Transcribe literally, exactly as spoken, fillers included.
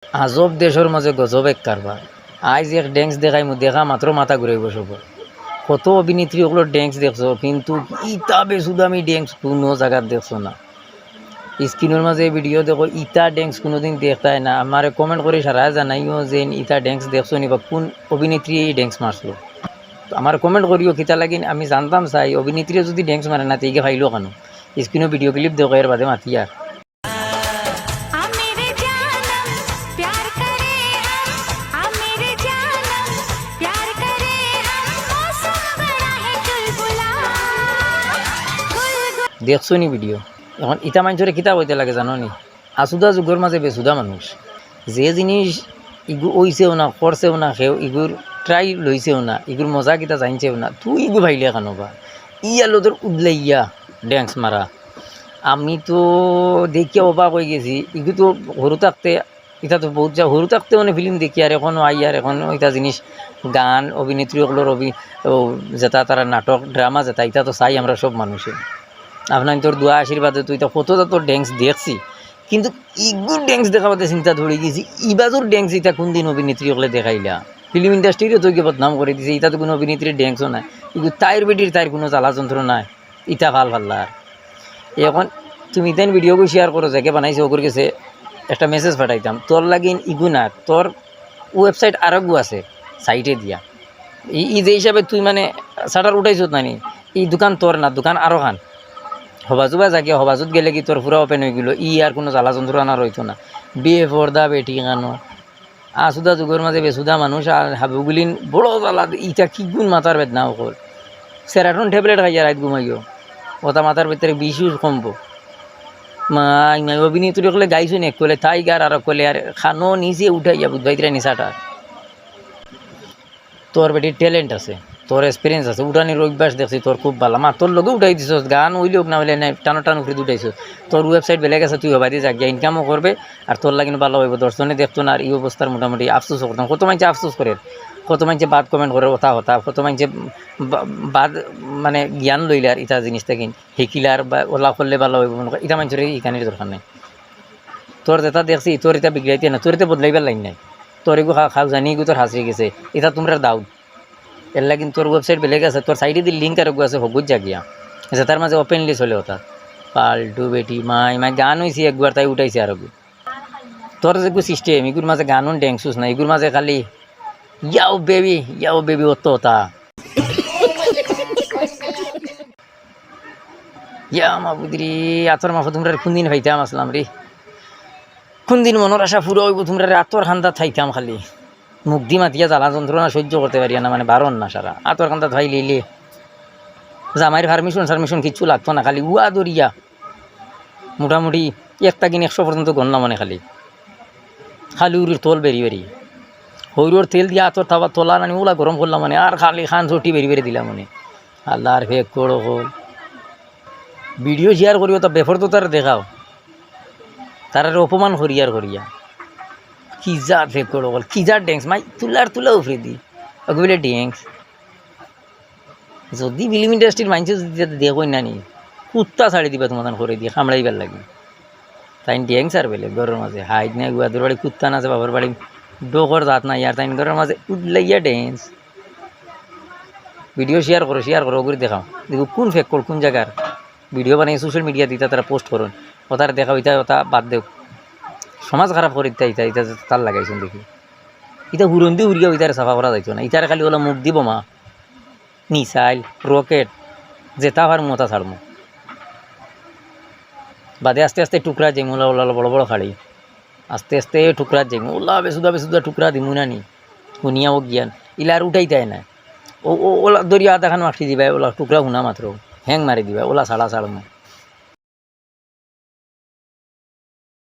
আজব দেশর মাঝে গজব এক কারবার। আইজ এক dance দেখাইমু, দেখা মাত্র মাথা ঘুরাইবো সবর। কত অভিনেত্রী অকলর dance দেখছো, কিন্তু ইতা বেসুদামি dance কুনু জাগাত দেখছো না। Screenর মাঝে video দেখো, ইতা dance কুনুদিন দেখতায় না। আমারে comment করি সারা জানাইও যে ইতা dance দেখছো নি বা কুন অভিনেত্রী ই dance মারছিল। তো আমারে comment করিও, কিতা লাগিন আমি জানতাম চাই, অভিনেত্রীয়ে যদি dance মারে না, তে ইগে ফাইলো কেনে? Screenও video clip দেখো, এর বাদে মাতিয়ার। দেখছো নি video? এখন ইতা মানষরে কিতা কইতে লাগে জানো নি? আসুদা যুগর মাঝে বেসুদা মানুষ। যে জিনিস ইগু অইছেও না, করছেও না কেউ, ইগুর try লইছেও না, ইগুর মজা কিতা জানছেও না, তুই ইগু ফাইলে কেনে বা? ই আলো তোর উদলাইয়া dance মারা। আমি তো দেখিয়া অবাক অই গেছি। ইগু তো হুরু থাকতে, ইতা তো বউত যা-, হুরু থাকতে মানে film দেখি, আর এখনো আই, আর এখনো ইতা জিনিস, গান, অভিনেত্রী অকলর অভি-, ও, যেতা তারা নাটক, drama যেতা, ইতা তো চাই আমরা সব মানুষে। আপনার তোর দোয়া আশীর্বাদে তো ইতা কত জাতর dance দেখছি, কিন্তু ইগুর dance দেখা বাদে চিন্তা ধরি গেছি, ইবাজুর dance ইতা কুনদিন অভিনেত্রী অকলে দেখাইলা? Film industryরে তো ইগে বদনাম করি দিছে, ইতা তো কুনু অভিনেত্রীর danceও নায়, ইগু তাইর বেটির তাইর কুনু জ্বালা যন্ত্রণা নাই। ইতা ফাল ফাল্লা আর। এখন তুমি ইতাইন video গু share করো, যেগে বানাইছে অগুর গেছে একটা message পাঠাইতাম, তোর লাগিন ইগু না, তোর website আরোগু আছে, site-এ দিয়া। ই, ই যে হিসাবে তুই মানে shutter উঠাইছত না নি, ই দোকান তোর না, দোকান আরো খান। হবাজুবা জাগিয়া, হবাজুত গেলে কি তোর পুরা open অই গেল, ই আর কুনু জ্বালা যন্ত্রণা রইতো না। বেপর্দা বেটি কানো। আসুদা যুগর মাঝে বেসুদা মানুষ আর হাবুগুলিন বড় জ্বালা, ইতা কি গুণ মাথার বেদনা অকল। Serotonin tablet খাইয়া রাইত ঘুমাইও, ওটা মাথার ভিতরে বিষ উষ কমবো। মাই, মাই, অভিনেত্রী অকলে গাইছইন এক কলে, তাই গার আর কলে, আর খানো নিচে উঠাইয়া বুঝবাই তিরা নিশাটা। তোর বেটির talent আছে, তোর experience আছে, উঠানির অভ্যাস দেখছি তোর খুব ভালা। মা, তোর লগে উঠাই দিছস, গান অইলে হোক না অইলে নাই, টানো টানো করে উঠাইছস। তোর website বেলেগ আছে, তুই হবাদি যা গিয়া income-ও করবে, আর তোর লাগিন ভালা অইবো, দশজনে দেখতো না, আর ই অবস্থার মোটামুটি আফসোস করতাম। কত মানষে আফসোস করের, কত মানষে bad comment করের, অতা হতা, কত মানষে বা-, bad মানে জ্ঞান লইলে আর ইতা জিনিস থাকি হিকিলার বা ওলা করলে ভালা অইবো, মনে কর, ইতা মানষরে হিকানির দরকার নাই। তোর যেটা দেখছি, তোর ইতা বিগড়াইতে না, তোর ইতা বদলাইবার লাইন নাই। তোর এগু খা-, খাও জানি এগু তোর হাসি গেছে, ইতা তুমরার দাও। এর লাগিন তোর website বেলেগ আছে, তোর site-এ দি link আর এগু আছে, হগুত যা গিয়া। আচ্ছা, তার মাঝে openly চলে ওটা। ফালতু বেটি, মাই, মাই গান অইছে একবার, তাই উঠাইছে আর এগু। তোর যেগু system, এগুর মাঝে গান উন dance উস না, এগুর মাঝে খালি ইয়াও baby, ইয়াও baby, অত ওটা। ইয়া মাবুদ রে, আতর মাফো তুমরারে কুনদিন পাইতাম আছলাম রে। কুনদিন মনর আশা পুরা অইবো তুমরারে আতর কান্দাত পাইতাম খালি। মুখদি মাতিয়া জ্বালা যন্ত্রণা সইজ্য করতে পারিয়া না, মানে বারন না সারা। আতর কান্দাত পাইলিলে। জামাইর permission সারমিশন কিচ্ছু লাগতো না, খালি উয়া ধরিয়া। মোটামুটি একটা গিন একশো পর্যন্ত গণলাম মানে খালি। খালি উরির তল বেরি বেরি। হইরর তেল দিয়া আতর তাবা তোলা নানি উলা গরম করলাম মানে, আর খালি খান চটি বেরি বেরি দিলাম মানে। আল্লার ফেক করো হল। Video share করিও তো বেফর তো তার দেখাও। তারারে অপমান করিয়ার করিয়া। কি জাত ফেক করো হল, কি জাত dance, মাই তুলার তুলা উফরে দি। ওগু বলে dance। যদি film industry-র মানষে যদি ইতা দেখইন না নি, কুত্তা ছাড়ি দিবা তোমার তান করে দিয়া, কামড়াইবার লাগি। তাইন dance আর বেলে ঘরর মাঝে, হাইট নাই, গুয়াদুর বাড়ি কুত্তা না আছে, বাবার বাড়ি ডোকর জাত নাই, আর তাইন ঘরর মাঝে উদলাইয়া dance। Video share করো, share করো, ওগুলি দেখাও। দেখো কোন ফেক কর, কোন জাগার video বানাই social media দিতা তারা post করইন। ওতার দেখাও, ইতা ওতা বাদ দেও। সমাজ খারাপ করি দিতা, ইতা, ইতা তার লাগাইছইন দেখি। ইতা হুরন্দি হুরিয়া ইতারে সাফা করা যাইতো না। ইতারে খালি ওলা মুখ দিব মা। Missile, rocket, যেতা পারমু ওতা ছাড়মু। বাদে আস্তে আস্তে টুকরা যেমু ওলা, ওলা, ওলা বড় বড় খাড়ি। আস্তে আস্তে টুকরা যেমু। ওলা বেসুদা বেসুদা টুকরা দিমু না নি। হুনিয়া অজ্ঞান। ইলা আর উঠাইতায় না। ও, ও, ওলা দরিয়া আধাখান মাখি দিবা, ওলা টুকরা হুনা মাত্র। হ্যাং মারি দিবা, ওলা ছাড়া ছাড়মু।